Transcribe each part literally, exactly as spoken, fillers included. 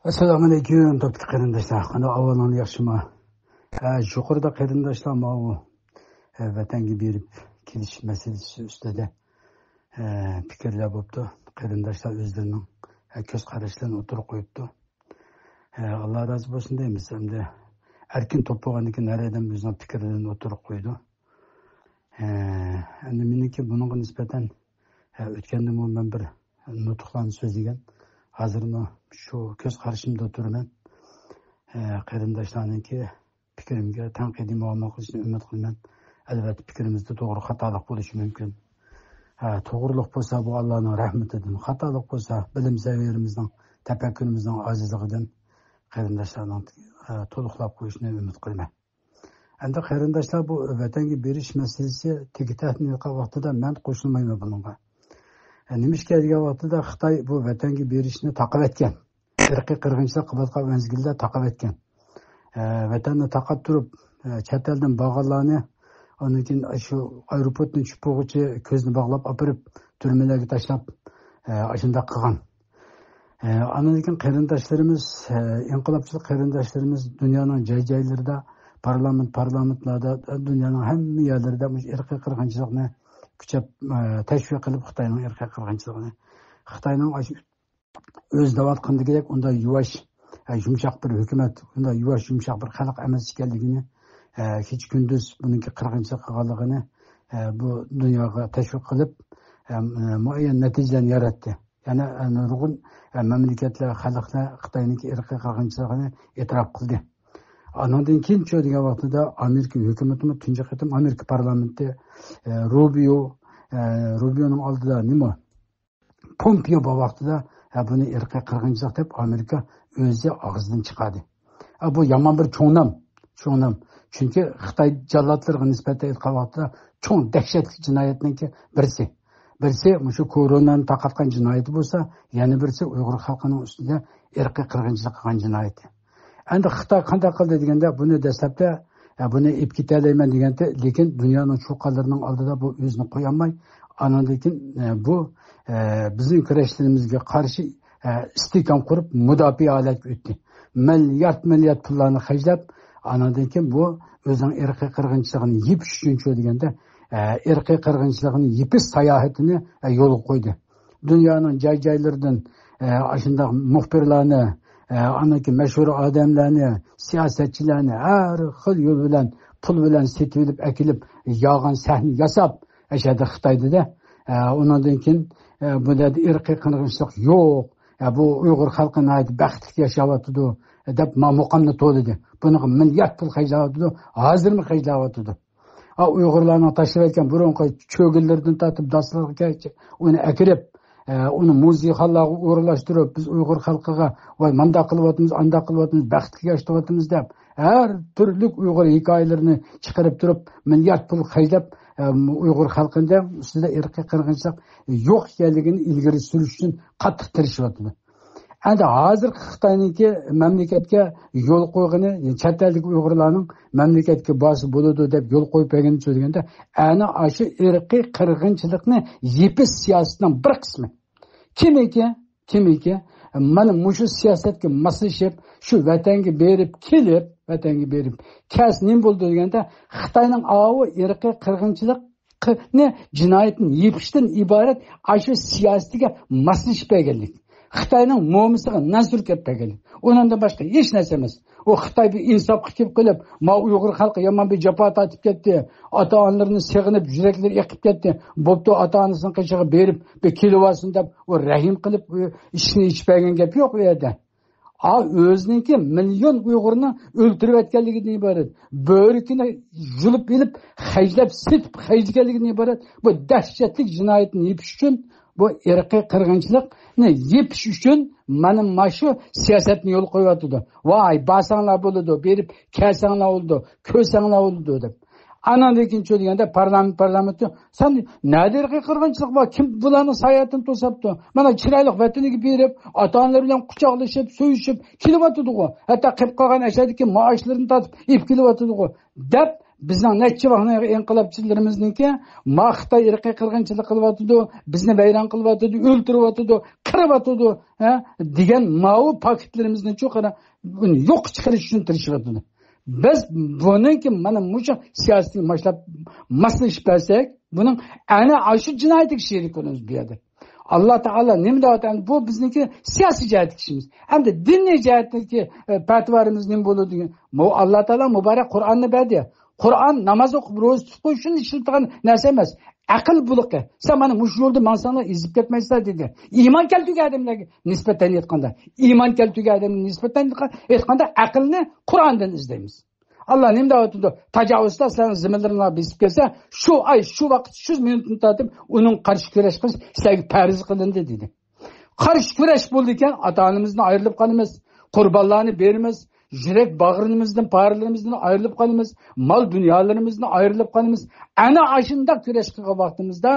ئەسسالامۇئەلەيكۇم، توپتىكى قېرىنداشلار. قانداق ئەھۋالىڭلار، ياخشىمۇ؟ ھە، يۇقىرىدا قېرىنداشلار ماۋۇ، ھە، ۋەتەنگە بېرىپ كېلىش مەسىلىسى ئۈستىدە، ھە، پىكىرلەر بوپتۇ. قېرىنداشلار ئۆزلىرىنىڭ، ھە، كۆز قاراشلىرىنى ئوتتۇرىغا قويۇپتۇ. ھە، ئاللا رازى بولسۇن دەيمىز. ئەمدى ئەركىن توپ بولغاندىن كېيىن ھەر ئادەم ئۆزىنىڭ پىكىرلىرىنى ئوتتۇرىغا قويىدۇ. ھە، ئەمدى مېنىڭكى بۇنىڭغا نىسبەتەن، ھە، ئۆتكەندىمۇ مەن بىر نۇتۇقلارنى سۆزلىگەن. ھازىرمۇ شۇ كۆز قارىشىمدا تۇرىمەن. ھە، قېرىنداشلارنىڭكى پىكرىمگە تەنقىدىي مۇئامىلە قىلىشىنى ئۈمىد قىلىمەن. ئەلۋەتتە، پىكرىمىزدە توغرا خاتالىق بولۇشى مۇمكىن. ھە، توغرىلىق بولسا، بۇ ئاللانىڭ رەھمىتىدىن، خاتالىق بولسا، بىلىم سەۋىيەمىزنىڭ، تەپەككۇرىمىزنىڭ ئاجىزلىقىدىن قېرىنداشلارنىڭ، ھە، تولۇقلاپ قويۇشىنى ئۈمىد قىلىمەن. ئەمدى قېرىنداشلار، بۇ ۋەتەنگە بېرىش مەسىلىسى تېگى تەھلىل قىلغان ۋاقتىدا مەن قوشۇلمايمەن بۇنىڭغا. نېمىشقا دېگەن ۋاقتىدا خىتاي بۇ ۋەتەنگە بېرىشنى تاقىۋەتكەن. ئىرقىي قىرغىنچىلىق قىلىۋاتقان مەزگىلدە تاقىۋەتكەن. ۋەتەننى تاقاپ تۇرۇپ، چەت ئەلدىن بارغانلارنى، ئاندىن كېيىن شۇ ئايروپورتتىن چۈشۈپ بولغۇچە كۆزىنى باغلاپ ئاپىرىپ، تۈرمىلەرگە تاشلاپ، ئاشۇنداق قىلغان. ئاندىن كېيىن قېرىنداشلىرىمىز، ئىنقىلابچىلىق قېرىنداشلىرىمىز دۇنيانىڭ جاي-جايلىرىدا، پارلامېنت، پارلامېنتلاردا، دۇنيانىڭ ھەممە يەرلىرىدە مۇشۇ ئىرقىي قىرغىنچىلىقنى كۈچەپ، تەشۋىق قىلىپ، خىتاينىڭ ئىرقىي قىرغىنچىلىقىنى، خىتاينىڭ ئاشۇ ئۆزى دەۋاتقىنىدەك ئۇنداق يۇۋاش، يۇمشاق بىر ھۆكۈمەت، ئۇنداق يۇۋاش، يۇمشاق بىر خەلق ئەمەس ئىكەنلىكىنى، كېچە-كۈندۈز بۇنىڭكى قىرغىنچىلىق قىلغانلىقىنى، بۇ دۇنياغا تەشۋىق قىلىپ، مۇئەييەن نەتىجىلەرنى ياراتتى. يەنە نۇرغۇن مەملىكەتلەر، خەلقلەر خىتاينىڭكى ئىرقىي قىرغىنچىلىقىنى ئېتىراپ قىلدى. ئانىڭدىن كېيىنچۇ دېگەن ۋاقتىدا ئامېرىكا ھۆكۈمىتىمۇ تۇنجى قېتىم ئامېرىكا پارلامېنتى، روبىيو، روبىيونىڭ ئالدىدا نېمە؟ پومپېيو بار ۋاقتىدا، ھە، بۇنى ئىرقىي قىرغىنچىلىق دەپ ئامېرىكا ئۆزى ئاغزىدىن چىقاردى. ھە، بۇ يامان بىر چوڭ نام، چوڭ نام. چۈنكى خىتاي جاللاتلىرىغا نىسبەتەن ئېيتقان ۋاقتىدا چوڭ دەھشەتلىك جىنايەتنىڭكى بىرسى. بىرسى مۇشۇ كورونانى تارقاتقان جىنايىتى بولسا، يەنە بىرسى ئۇيغۇر خەلقىنىڭ ئۈستىدە ئىرقىي قىرغىنچىلىق قىلغان جىنايىتى. ئەمدى خىتاي قانداق قىلدى دېگەندە، بۇنى دەسلەپتە، ئە، بۇنى ئېلىپ كېتەلەيمەن دېگەنتى، لېكىن دۇنيانىڭ چۇقانلىرىنىڭ ئالدىدا بۇ ئۆزىنى قويالماي، ئانىڭدىن كېيىن، ئە، بۇ، ئە، بىزنىڭ كۈرەشلىرىمىزگە قارشى، ئە، ئىستىھكام قۇرۇپ، مۇداپىئە ھالەتكە ئۆتتى. مىليارد، مىليارد پۇللارنى خەجلەپ، ئانىڭدىن كېيىن بۇ ئۆزىنىڭ ئىرقىي قىرغىنچىلىقىنى يېپىش ئۈچۈنچۇ دېگەندە، ئە، ئىرقىي قىرغىنچىلىقنى يېپىش ساياھىتىنى، ئە، يولغا قويدى. دۇنيانىڭ جاي-جايلىرىدىن، ئە، ئاشۇنداق مۇخبىرلارنى، ئە، ئاندىن كېيىن مەشھۇر ئادەملەرنى، سىياسەتچىلەرنى ھەر خىل يول بىلەن، پۇل بىلەن سېتىۋېلىپ ئەكېلىپ، يالغان سەھنە ياساپ، ئەشەدە خىتايدا دە، ئە، ئۇنىڭدىن كېيىن، ئە، بۇ يەردە ئىرقىي قىرغىنچىلىق يوق. ئە، بۇ ئۇيغۇر خەلقى ناھايىتى بەختلىك ياشاۋاتىدۇ، دەپ ما مۇقامنى تولىدى. بۇنىڭغا مىليارد پۇل خەجلەۋاتىدۇ، ھازىرمۇ خەجلەۋاتىدۇ. ئا، ئۇيغۇرلارنىڭ تاشلىۋەتكەن بۇرۇنقى چۆگۈنلىرىدىن تارتىپ داستىلارغىچە ئۇنى ئەكىرىپ، ئە، ئۇنى مۇزېيخانلارغا ئورۇنلاشتۇرۇپ، بىز ئۇيغۇر خەلقىگە، ۋاي، مانداق قىلىۋاتىمىز، ئانداق قىلىۋاتىمىز، بەختلىك ياشىتىۋاتىمىز دەپ، ھەر تۈرلۈك ئۇيغۇر ھېكايىلىرىنى چىقىرىپ تۇرۇپ، مىليارد پۇل خەجلەپ، ئە، ئۇيغۇر خەلقىنى ئۈستىدە ئىرقىي قىرغىنچىلىق يوق ئىكەنلىكىنى ئىلگىرى سۈرۈش ئۈچۈن قاتتىق تىرىشىۋاتىدۇ. ئەمدى ھازىرقى خىتاينىڭكى مەملىكەتكە يول قويغىنى، چەت ئەلدىكى ئۇيغۇرلارنىڭ مەملىكەتكە بارسا بولىدۇ دەپ يول قويۇپ بەرگىنى سۆزلىگەندە، ئەنە ئاشۇ ئىرقىي قىرغىنچىلىقنى يېپىش سىياسىتىنىڭ بىر قىسمى. كىمكى، كىمكى، مانا مۇشۇ سىياسەتكە ماسلىشىپ، شۇ ۋەتەنگە بېرىپ كېلىپ، ۋەتەنگە بېرىپ كەلسە نېمە بولىدۇ دېگەندە، خىتاينىڭ ئاۋۇ ئىرقىي قىرغىنچىلىق نى جىنايەتنى يېپىشتىن ئىبارەت ئاشۇ سىياسىتىگە ماسلىشىپ بەرگەنلىك، خىتاينىڭ مومىسىغا نان سۈركەپ بەرگەنلىك. ئۇنىڭدىن باشقا ھېچ نەرسە ئەمەس. ئۇ خىتاي بىر ئىنساپقا كېلىپ قېلىپ، ما ئۇيغۇر خەلقى يامان بىر جاپا تارتىپ كەتتى، ئاتا-ئانىلىرىنى سېغىنىپ يۈرەكلىرى ئېقىپ كەتتى، بوپتۇ، ئاتا-ئانىسىنىڭ قېشىغا بېرىپ بىر كېلىۋالسۇن دەپ، ئۇ رەھىم قىلىپ ئىچىنى ئېچىپ بەرگەن گەپ يوق ئۇ يەردە. ئا، ئۆزىنىڭكى مىليون ئۇيغۇرنى ئۆلتۈرۈۋەتكەنلىكىدىن ئىبارەت، بۆرىكىنى يۇلۇپ ئېلىپ، خەجلەپ، سېتىپ خەجلىگەنلىكىدىن ئىبارەت بۇ دەھشەتلىك جىنايەتنى يېپىش ئۈچۈن، بۇ ئىرقىي قىرغىنچىلىقنى يېپىش ئۈچۈن مانا، مانا شۇ سىياسەتنى يولغا قويۇۋاتىدۇ. ۋاي، بارساڭلار بولىدۇ، بېرىپ كەلسەڭلار بولىدۇ، كۆرسەڭلار بولىدۇ دەپ. ئاناندىن كېيىن شۇ دېگەندە پارلامېنت، پارلامېنتتا سەن نەدە ئىرقىي قىرغىنچىلىق بار؟ كىم بۇلارنىڭ ساياھىتىنى توساپتۇ؟ مانا چىرايلىق ۋەتىنىگە بېرىپ، ئاتا-ئانىلىرى بىلەن قۇچاقلىشىپ، سۆيۈشۈپ كېلىۋاتىدىغۇ. ھەتتا قېلىپ قالغان ئەشەدىكى مائاشلىرىنى تارتىپ ئېلىپ كېلىۋاتىدىغۇ، دەپ بىزنىڭ نەچچە ۋاقىتنىڭ ئىنقىلابچىلىرىمىزنىڭكى، ما خىتاي ئىرقىي قىرغىنچىلىق قىلىۋاتىدۇ، بىزنى ۋەيران قىلىۋاتىدۇ، ئۆلتۈرۈۋاتىدۇ، قىرىۋاتىدۇ، ھە، دېگەن ماۋۇ پاكىتلىرىمىزنىچۇ قارا، بۇنى يوققا چىقىرىش ئۈچۈن تىرىشىۋاتىدۇ. بىز بۇنىڭكى مانا مۇشۇ سىياسىتىگە ماشلاپ، ماسلىشىپ بەرسەك، بۇنىڭ ئەنە ئاشۇ جىنايىتىگە شېرىك بولىمىز بۇ يەردە. ئاللا تائالا نېمە دەۋاتىدۇ؟ بۇ بىزنىڭكى سىياسىي جەھەتتىكى ئىشىمىز. ئەمدى دىنىي جەھەتتىكى، ئە، پەتىۋارىمىز نېمە بولىدۇ دېگەن. بۇ ئاللا تائالا مۇبارەك قۇرئاننى بەردى. قۇرئان ناماز ئوقۇپ، روزا تۇتۇپ قويۇش ئۈچۈن ئىشلىتىدىغان نەرسە ئەمەس. ئەقىل بۇلىقى. سەن مانا مۇشۇ يولدا ماڭساڭلار ئېزىپ كەتمەيسىلەر دېدى. ئىمان كەلتۈرگەن ئادەملەرگە نىسبەتەن ئېيتقاندا. ئىمان كەلتۈرگەن ئادەمگە نىسبەتەن ئېيتقاندا ئەقىلنى قۇرئاندىن ئىزدەيمىز. ئاللا نېمە دەۋاتىدۇ؟ تاجاۋۇزچىلار سىلەرنىڭ زېمىنلىرىڭلارغا بېسىپ كەلسە، شۇ ئاي، شۇ ۋاقىت، شۇ مىنۇتتىن تارتىپ ئۇنىڭغا قارشى كۈرەش قىلىش سىلەرگە پەرز قىلىندى دېدى. قارشى كۈرەش بولىدىكەن، ئاتا-ئانىمىزدىن ئايرىلىپ قالىمىز، قۇربانلارنى بېرىمىز، يۈرەك باغرىمىزدىن، پارىلىرىمىزدىن ئايرىلىپ قالىمىز، مال دۇنيالىرىمىزدىن ئايرىلىپ قالىمىز. ئەنە ئاشۇنداق كۈرەش قىلغان ۋاقتىمىزدا،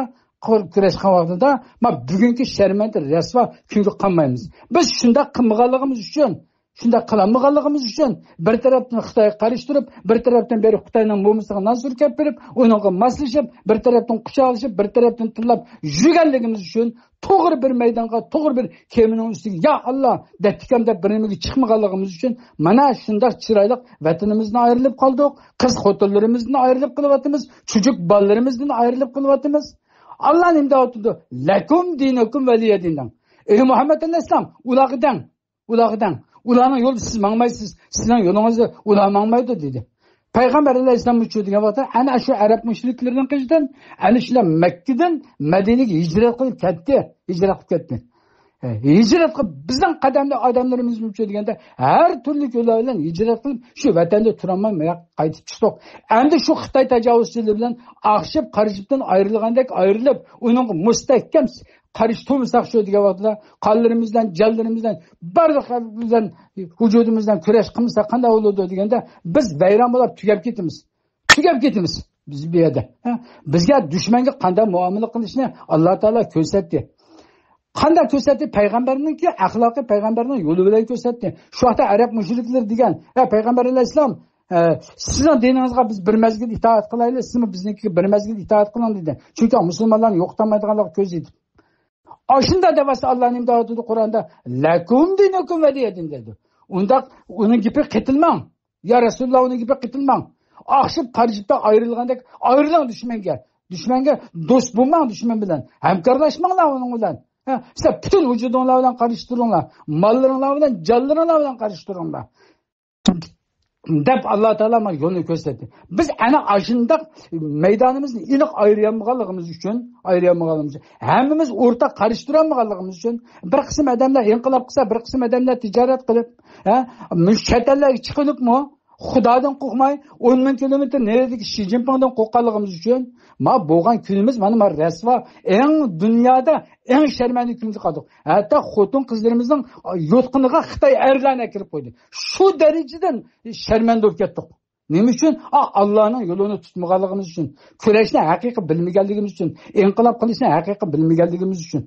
قۇر-، كۈرەش قىلغان ۋاقتىدا، ما بۈگۈنكى شەرمەندە رەسۋا كۈنگە قالمايمىز. بىز شۇنداق قىلمىغانلىقىمىز ئۈچۈن، شۇنداق قىلالمىغانلىقىمىز ئۈچۈن، بىر تەرەپتىن خىتايغا قارشى تۇرۇپ، بىر تەرەپتىن بېرىپ خىتاينىڭ مومىسىغا نان سۈركەپ بېرىپ، ئۇنىڭغا ماسلىشىپ، بىر تەرەپتىن قۇچاقلىشىپ، بىر تەرەپتىن تىللاپ يۈرگەنلىكىمىز ئۈچۈن، توغرا بىر مەيدانغا، توغرا بىر كېمىنىڭ ئۈستىگە، يا ئاللا، دەپتىكەن دەپ بىر نېمىگە چىقمىغانلىقىمىز ئۈچۈن، مانا شۇنداق چىرايلىق ۋەتىنىمىزدىن ئايرىلىپ قالدۇق، قىز خوتۇنلىرىمىزدىن ئايرىلىپ قېلىۋاتىمىز، چۈجۈك بالىلىرىمىزدىن ئايرىلىپ قېلىۋاتىمىز. ئاللا نېمە دەۋاتىدۇ؟ لەكۇم دىنۇكۇم ۋەلىيە دىن دەڭ. ئەي مۇھەممەد ئەلەيھىسسالام، ئۇلارغا دەڭ. ئۇلارغا دەڭ. ئۇلارنىڭ يولىدا سىز ماڭمايسىز. سىزنىڭ يولىڭىزدا ئۇلار ماڭمايدۇ، دېدى. پەيغەمبەر ئەلەيھىسسالام ئۇچۇ دېگەن ۋاقىتتا، ئەنە شۇ ئەرەب مۇشرىكلىرىنىڭ قېشىدىن، ئەنە شۇلار مەككىدىن مەدىنىگە ھىجرەت قىلىپ كەتتى. ھىجرەت قىلىپ كەتتى. ھە، ھىجرەت قىلىپ، بىزنىڭ قەدەملىك ئادەملىرىمىزمۇچۇ دېگەندە، ھەر تۈرلۈك يوللار بىلەن ھىجرەت قىلىپ، شۇ ۋەتەندە تۇرالماي ماياققا قايتىپ چىقتۇق. ئەمدى شۇ خىتاي تاجاۋۇزچىلىرى بىلەن ئاخشىپ، قارىشىپتىن ئايرىلغاندەك ئايرىلىپ، ئۇنىڭغا مۇستەھكەم قارشى تۇرمىساق شۇ دېگەن ۋاقتىدا، قانلىرىمىز بىلەن، جانلىرىمىز بىلەن، بارلىق بىلەن، ۋۇجۇدىمىز بىلەن كۈرەش قىلمىساق قانداق بولىدۇ دېگەندە، بىز ۋەيران بولاپ تۈگەپ كېتىمىز. تۈگەپ كېتىمىز بىز بۇ يەردە. ھە؟ بىزگە دۈشمەنگە قانداق مۇئامىلە قىلىشنى ئاللا تائالا كۆرسەتتى. قانداق كۆرسەتتى؟ پەيغەمبەرنىڭكى ئەخلاقى، پەيغەمبەرنىڭ يولى بىلەن كۆرسەتتى. شۇ ۋاقىتتا ئەرەب مۇشرىكلىرى دېگەن، ھە، پەيغەمبەر ئەلەيھىسسالام، ئە، سىزنىڭ دىنىڭىزغا بىز بىر مەزگىل ئىتائەت قىلايلى، سىزمۇ بىزنىڭكىگە بىر مەزگىل ئىتائەت قىلىڭ، دېدى. چۈنكى مۇسۇلمانلارنى يوقىتالمايدىغانلىقىغا كۆز يېتىپ. ئاشۇنداق دەۋاتسا، ئاللا نېمە دەۋاتىدۇ قۇرئاندا؟ لەكۇم دىنۇكۇم ۋەلىيە دىن دەيدۇ. ئۇنداق ئۇنىڭ گېپىگە قېتىلماڭ. يا رەسۇلۇللا، ئۇنىڭ گېپىگە قېتىلماڭ. ئاخشىپ قارىشىپتا ئايرىلغاندەك ئايرىلىڭ دۈشمەنگە. دۈشمەنگە دوست بولماڭ، دۈشمەن بىلەن ھەمكارلاشماڭلار ئۇنىڭ بىلەن. ھە، سىلەر پۈتۈن ۋۇجۇدۇڭلار بىلەن قارشى تۇرۇڭلار. ماللىرىڭلار بىلەن، جانلىرىڭلار بىلەن قارشى تۇرۇڭلار. دەپ ئاللا تائالا ماڭا يولنى كۆرسەتتى. بىز ئەنە ئاشۇنداق مەيدانىمىزنى ئېنىق ئايرىيالمىغانلىقىمىز ئۈچۈن، ئايرىيالمىغانلىقىمىز ئۈچۈن، ھەممىمىز ئورتاق قارشى تۇرالمىغانلىقىمىز ئۈچۈن، بىر قىسىم ئادەملەر ئىنقىلاب قىلسا، بىر قىسىم ئادەملەر تىجارەت قىلىپ، ھە، مۇشۇ چەت ئەللەرگە چىقىۋېلىپمۇ، خۇدادىن قورقماي، ئون مىڭ كىلومېتىر نېرىدىكى شى جىنپىڭدىن قورققانلىقىمىز ئۈچۈن، ما بولغان كۈنىمىز مانا، ما رەسۋا، ئەڭ دۇنيادا ئەڭ شەرمەندە كۈنگە قالدۇق. ھەتتا خوتۇن قىزلىرىمىزنىڭ يوتقىنىغا خىتاي ئەرلەرنى ئەكىرىپ قويدى. شۇ دەرىجىدىن شەرمەندە بولۇپ كەتتۇق. نېمە ئۈچۈن؟ ئا، ئاللانىڭ يولىنى تۇتمىغانلىقىمىز ئۈچۈن، كۈرەشنى ھەقىقىي بىلمىگەنلىكىمىز ئۈچۈن، ئىنقىلاب قىلىشنى ھەقىقىي بىلمىگەنلىكىمىز ئۈچۈن.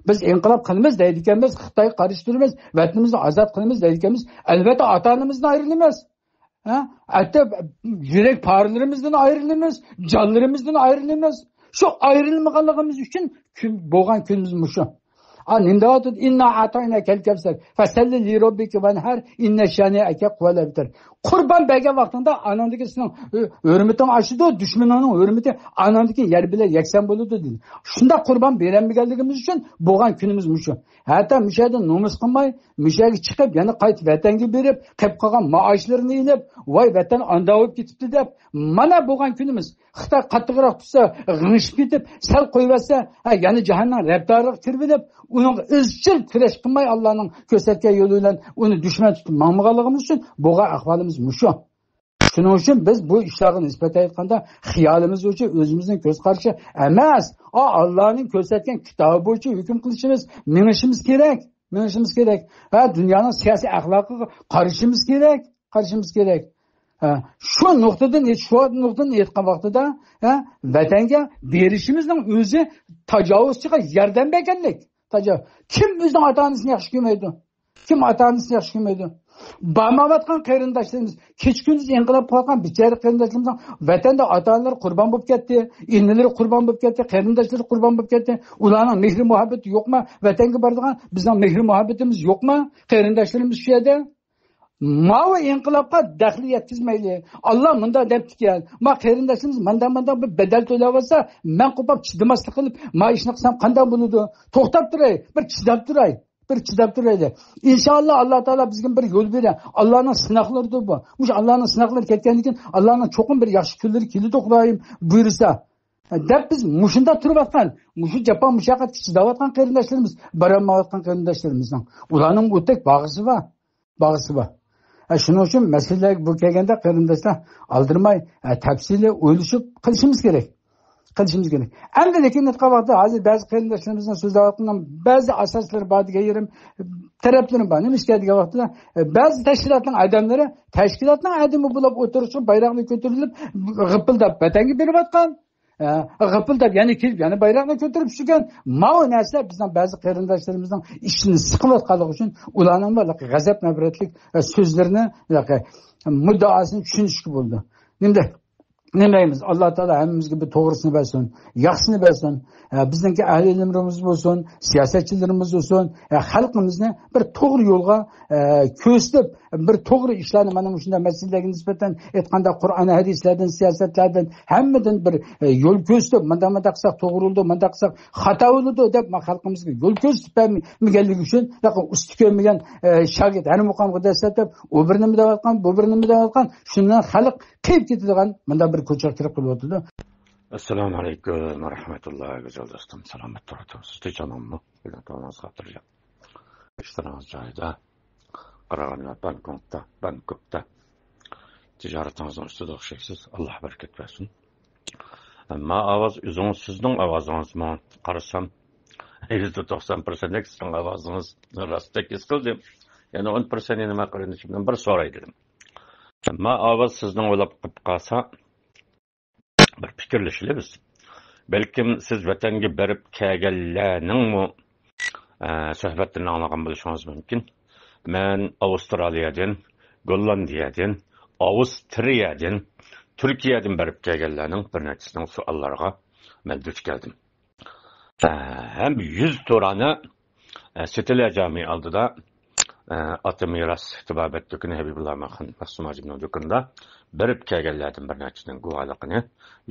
بىز ئىنقىلاب قىلىمىز دەيدىكەنمىز، خىتايغا قارشى تۇرىمىز، ۋەتىنىمىزنى ئازاد قىلىمىز دەيدىكەنمىز، ئەلۋەتتە ئاتا-ئانىمىزدىن ئايرىلىمىز. ھە؟ ھەتتا يۈرەك پارىلىرىمىزدىن ئايرىلىمىز، جانلىرىمىزدىن ئايرىلىمىز. شۇ ئايرىلمىغانلىقىمىز ئۈچۈن كۈن، بولغان كۈنىمىز مۇشۇ. ئا، نېمە دەۋاتىدۇ؟ ئىننا ئەئتەيناكەل كەۋسەر. فەسەللى لىرەببىكە ۋەنھەر. ئىننە شانىئەكە ھۇۋەل ئەبتەر. قۇربان بەرگەن ۋاقتىڭدا ئاناڭدىكى سېنىڭ ھۆ-، ھۆرمىتىڭ ئاشىدۇ، دۈشمىنىڭنىڭ ھۆرمىتى ئاناڭدىكى يەر بىلەن يەكسان بولىدۇ، دېدى. شۇنداق قۇربان بېرەلمىگەنلىكىمىز ئۈچۈن بولغان كۈنىمىز مۇشۇ. ھەتتا مۇشۇ يەردە نومۇس قىلماي، مۇشۇ يەرگە چىقىپ، يەنە قايتىپ ۋەتەنگە بېرىپ، قېلىپ قالغان مائاشلىرىنى ئېلىپ، ۋاي، ۋەتەن ئانداق بولۇپ كېتىپتۇ دەپ، مانا بولغان كۈنىمىز. خىتاي قاتتىقراق تۇتسا، غىڭشىپ كېتىپ، سەل قويۇۋەتسە، ھە، يەنە جاھاننىڭ رەپتارىغا كىرىۋېلىپ، ئۇنىڭغا ئىزچىل كۈرەش قىلماي، ئاللانىڭ كۆرسەتكەن يولى بىلەن ئۇنى دۈشمەن تۇتۇپ ماڭمىغانلىقىمىز ئۈچۈن بولغان ئەھۋالىمىز مۇشۇ. شۇنىڭ ئۈچۈن بىز بۇ ئىشلارغا نىسبەتەن ئېيتقاندا، خىيالىمىز بويىچە، ئۆزىمىزنىڭ كۆز قارىشى ئەمەس، ئا، ئاللانىڭ كۆرسەتكەن كىتابى بويىچە ھۆكۈم قىلىشىمىز، مېڭىشىمىز كېرەك. مېڭىشىمىز كېرەك. ھە، دۇنيانىڭ سىياسىي ئەخلاقىغا قارىشىمىز كېرەك. قارىشىمىز كېرەك. ھە، شۇ نۇقتىدىن، شۇ نۇقتىدىن ئېيتقان ۋاقتىدا، ھە، ۋەتەنگە بېرىشىمىزنىڭ ئۆزى تاجاۋۇزچىغا ياردەم بەرگەنلىك. تاجاۋۇز. كىم ئۆزىنىڭ ئاتا-ئانىسىنى ياخشى كۆرمەيدۇ؟ كىم ئاتا-ئانىسىنى ياخشى كۆرمەيدۇ؟ بارمايۋاتقان قېرىنداشلىرىمىز، كېچە كۈندۈز ئىنقىلاب قىلىۋاتقان بىچارە قېرىنداشلىرىمىزنىڭ ۋەتەندە ئاتا-ئانىلىرى قۇربان بولۇپ كەتتى، ئىنىلىرى قۇربان بولۇپ كەتتى، قېرىنداشلىرى قۇربان بولۇپ كەتتى. ئۇلارنىڭ مېھرى مۇھەببىتى يوقما؟ ۋەتەنگە بارىدىغان بىزنىڭ مېھرى مۇھەببىتىمىز يوقما؟ قېرىنداشلىرىمىز شۇ يەردە. ماۋۇ ئىنقىلابقا دەخلى يەتكۈزمەيلى. ئاللا مۇنداق دەپتىكەن، ما قېرىنداشلىرىمىز مانداق مانداق بىر بەدەل تۆلەۋاتسا، مەن قوپاپ چىدىماسلىق قىلىپ، ما ئىشنى قىلسام قانداق بولىدۇ؟ توختاپ تۇراي، بىر چىداپ تۇراي، بىر چىداپ تۇرايلى. ئىنشاللا ئاللا تائالا بىزگە بىر يول بېرە. ئاللانىڭ سىناقلىرىدۇر بۇ. مۇشۇ ئاللانىڭ سىناقلىرى كەتكەندىن كېيىن ئاللانىڭ چوقۇم بىر ياخشى كۈنلىرى كېلىدۇ، خۇدايىم بۇيرۇسا. دەپ بىز مۇشۇنداق تۇرۇۋاتقان، مۇشۇ جاپا مۇشەققەتكە چىداۋاتقان قېرىنداشلىرىمىز، بارالمايۋاتقان قېرىنداشلىرىمىزنىڭ، ئۇلارنىڭ ئۇتەك باغىسى بار. باغىسى بار. ھە، شۇنىڭ ئۈچۈن مەسىلىلەرگە بۇ كەلگەندە قېرىنداشلار ئالدىرىماي، ھە، تەپسىلىي ئويلىشىپ قىلىشىمىز كېرەك. قىلىشىمىز كېرەك. ئەمدى لېكىن ئېيتقان ۋاقىتتا ھازىر بەزى قېرىنداشلىرىمىزنىڭ سۆزلەۋاتقىنىنىڭ بەزى ئاساسلىرى بار دېگەن يېرىم، تەرەپلىرىم بار. نېمىشقا دېگەن ۋاقىتتا، ئە، بەزى تەشكىلاتنىڭ ئادەملىرى تەشكىلاتنىڭ ئادىمى بولۇپ ئوتتۇرىغا چىقىپ بايراقنى كۆتۈرۈپ غىپپىلداپ ۋەتەنگە بېرىۋاتقان. ئە، غىپپىلداپ يەنە كېلىپ يەنە بايراقنى كۆتۈرۈپ چۈشكەن. ماۋۇ نەرسە بىزنىڭ بەزى قېرىنداشلىرىمىزنىڭ ئىچىنى سىقىۋاتقانلىقى ئۈچۈن ئۇلارنىڭ بۇ غەزەپ نەپرەتلىك، ئە، سۆزلىرىنى، مۇددىئاسىنى چۈشىنىشكە بولىدۇ. نېمە نېمە دەيمىز؟ ئاللا تائالا ھەممىمىزگە بىر توغرىسىنى بەرسۇن، ياخشىسىنى بەرسۇن. ئە، بىزنىڭكى ئەھلى ئىلىملىرىمىز بولسۇن، سىياسەتچىلىرىمىز بولسۇن، ئە، خەلقىمىزنى بىر توغرا يولغا، ئە، كۆرسىتىپ، بىر توغرا ئىشلارنى، مانا مۇشۇنداق مەسىلىلەرگە نىسبەتەن ئېيتقاندا، قۇرئان ھەدىسلەردىن، سىياسەتلەردىن ھەممىدىن بىر، ئە، يول كۆرسىتىپ، مۇنداق، مۇنداق قىلساق توغرا بولىدۇ، مۇنداق قىلساق خاتا بولىدۇ دەپ، ما خەلقىمىزگە يول كۆرسىتىپ بەرمىگەنلىكى ئۈچۈن، ئۇستا كۆرمىگەن، ئە، شاگىرت ھەر مۇقامغا دەسسەپ دەپ، ئۇ بىر نېمە دەۋاتقان، بۇ بىر نېمە دەۋاتقان، شۇنى خەلق قېيىپ كېتىدىغان مۇنداق بىر كوچىغا كىرىپ قېلىۋاتىدۇ. ئەسسالامۇ ئەلەيكۇم ۋە رەھمەتۇللا، گۈزەل دوستۇم، سالامەت تۇرۇۋاتامسىز؟ تىنچ ئامانمۇ؟ ئىشلىرىڭىز خاتىرجەم، ئىشلىرىڭىز جايىدا؟ قاراغاندا، بانكوكتا، بانكوكتا تىجارىتىڭىزنىڭ ئۈستىدە ئوخشايسىز. ئاللا بەرىكەت بەرسۇن. ما ئاۋاز ئۆزىڭىز، سىزنىڭ ئاۋازىڭىزمۇ؟ قارىسام، يۈزدە توقسان پىرسەنتلىك سىزنىڭ ئاۋازىڭىز راستتەك ھېس قىلدىم. يەنە ئون پىرسەنت يەنە ما قېرىندىشىمدىن بىر سوراي دېدىم. ما ئاۋاز سىزنىڭ بولۇپ قېلىپ قالسا، بىر پىكىرلىشىلى بىز. بەلكىم سىز ۋەتەنگە بېرىپ كەلگەنلەرنىڭمۇ، ئە، سۆھبەتلىرىنى ئاڭلىغان بولۇشىڭىز مۇمكىن. مەن ئاۋسترالىيەدىن، گوللاندىيەدىن، ئاۋسترىيەدىن، تۈركىيەدىن بېرىپ كەلگەنلەرنىڭ بىر نەچچىسىنىڭ سوئاللىرىغا مەن دۇچ كەلدىم. ئە، ھەم يۈز تۇرانا، ئە، سېتىلە جامى ئالدىدا، ئە، ئاتا مىراس تېبابەت دۇكىنى، ھەبىبۇللا مەخسۇم ھاجىمنىڭ دۇكىنىدا بېرىپ كەلگەنلەردىن بىر نەچچىنىڭ گۇۋاھلىقىنى،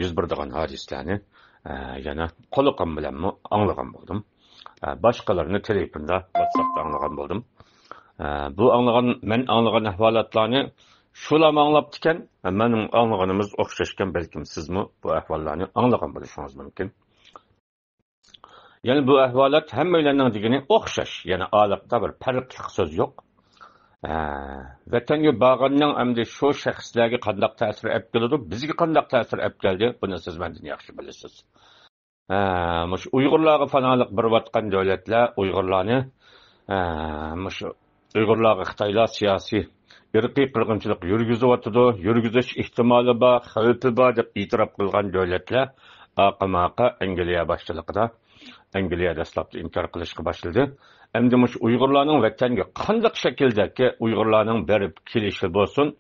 يۈز بېرىدىغان ھادىسىلەرنى، ئە، يەنە قۇلىقىم بىلەنمۇ ئاڭلىغان بولدۇم. ئە، باشقىلىرىنى تېلېفوندا، ۋاتساپتا ئاڭلىغان بولدۇم. ئە، بۇ ئاڭلىغان، مەن ئاڭلىغان ئەھۋالاتلارنى شۇلارمۇ ئاڭلاپتىكەن، مەنمۇ ئاڭلىغىنىمىز ئوخشاشكەن، بەلكىم سىزمۇ بۇ ئەھۋاللارنى ئاڭلىغان بولۇشىڭىز مۇمكىن. يەنى بۇ ئەھۋالات ھەممەيلەننىڭ دېگىنى ئوخشاش، يەنى ئارىلىقتا بىر پەرقلىق سۆز يوق. ھە، ۋەتەنگە بارغاننىڭ ئەمدى شۇ شەخسلەرگە قانداق تەسىر ئەپ كېلىدۇ، بىزگە قانداق تەسىر ئەپ كەلدى، بۇنى سىز مەندىن ياخشى بىلىسىز. ھە، مۇشۇ ئۇيغۇرلارغا پاناھلىق بېرىۋاتقان دۆلەتلەر ئۇيغۇرلارنى، ھە، مۇشۇ ئۇيغۇرلارغا خىتايلار سىياسىي، ئىرقىي قىرغىنچىلىق يۈرگۈزۈۋاتىدۇ، يۈرگۈزۈش ئېھتىمالى بار، خەۋپى بار دەپ ئېتىراپ قىلغان دۆلەتلەر ئاقىماقا ئەنگلىيە باشچىلىقىدا، ئەنگلىيە دەسلەپتە ئىنكار قىلىشقا باشلىدى. ئەمدى مۇشۇ ئۇيغۇرلارنىڭ ۋەتەنگە قانداق شەكىلدىكى ئۇيغۇرلارنىڭ بېرىپ كېلىشى بولسۇن،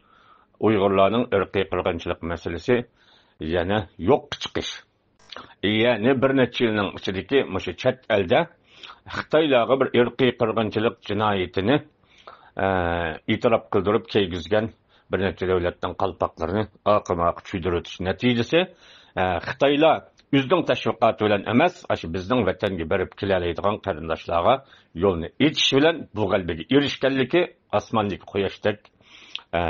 ئۇيغۇرلارنىڭ ئىرقىي قىرغىنچىلىق مەسىلىسى يەنە يوققا چىقىش. يەنى بىر نەچچە يىلنىڭ ئىچىدىكى مۇشۇ چەت ئەلدە خىتايلارغا بىر ئىرقىي قىرغىنچىلىق جىنايىتىنى، ئە، ئېتىراپ قىلدۇرۇپ كىيگۈزگەن بىر نەچچە دۆلەتنىڭ قالپاقلىرىنى ئاقىماقا چۈيدۈرۈۋېتىش نەتىجىسى، ئە، خىتايلار ئۆزىنىڭ تەشۋىقاتى بىلەن ئەمەس، ئاشۇ بىزنىڭ ۋەتەنگە بېرىپ كېلەلەيدىغان قېرىنداشلارغا يولنى ئېچىش بىلەن بۇ غەلىبىگە ئېرىشكەنلىكى ئاسماندىكى قۇياشتەك، ئە،